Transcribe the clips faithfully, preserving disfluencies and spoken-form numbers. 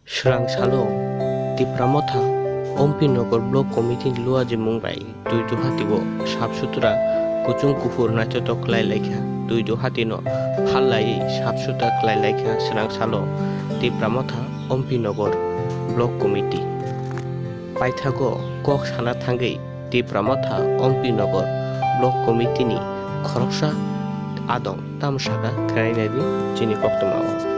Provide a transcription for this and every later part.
Swrang salo Tipra Motha Ompi Nogor Block Committee ni luajimung bai Tuidu Hati o sap sutra kuchung kuphur naithotok khlai laikha. Tuidu Hati no phal laiwi sap sutra khlai laikha swrang salo Tipra Motha Ompi Nogor Block Committee. Paithago kok sana thangwi Tipra Motha Ompi Nogor Block Committee ni khoroksa adong tamo saka khwnai naidi chini koktwma o.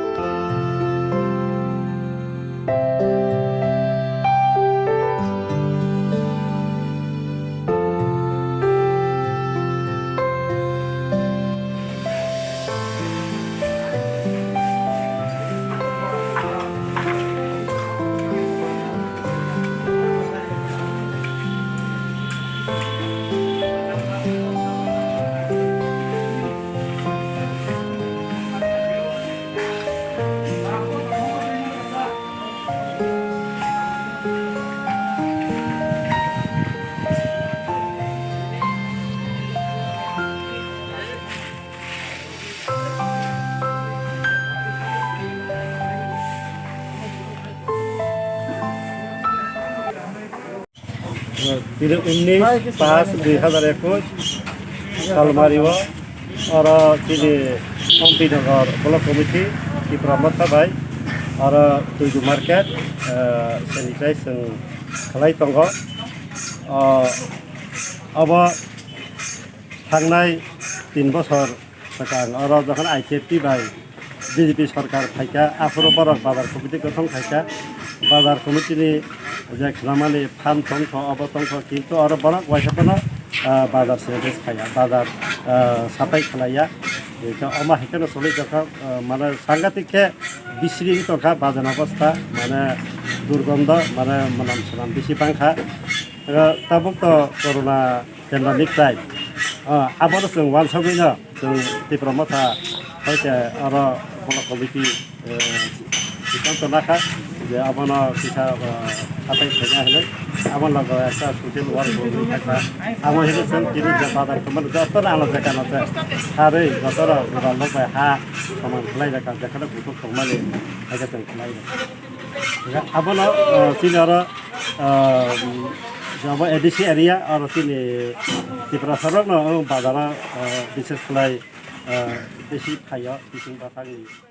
Tini unnish paanch dui hazar ekush salmari o oro chini Ompi Nogor Block Committee Tipra Motha bai oro Tuidu Market, eh, sanitize chwng khlai tongo. O, obo thangnai tin bosor swkang oro jokhon I P F T bai B J P sorkar phaikha, aphuru borok bazar committee gothong khaikha. Bazar committee ni je khnamani phan tongkho, obo tongkho, kintu oro borok waisa phano, ah, bazar sanitize khaiya, bazar, ah, saphai khlaiya. Hingkhe omo hai kheno choli tongkha, ah, mane sangatik khe bisri wngwi tongkha bazar ni obostha, mane durgondo, mane mwnam swnam bisi bangkha. Ah, tabuk to corona pandemic time, ah, abono chwng uansugwino chwng Tipra Motha hoite oro Block Committee, eh, siddhanto lakha je abono kisa, eh, sapai khaina hinwi abo logo ekta social work bo wngwi thangkha. Abo hinwi chwng tini je bazar kwmani jotono ano jekano je sarwi jotono rwrwk bai ha soman khlai rwkha, jekhano buthuk tongmani haikhe chwng khlai rwkha. Abono, eh, chini oro, eh, je abo A D C area, oro chini Tiprasarokno, eh, bazaro, eh, bises khlai, eh, bisi phaio, bising bwsakni.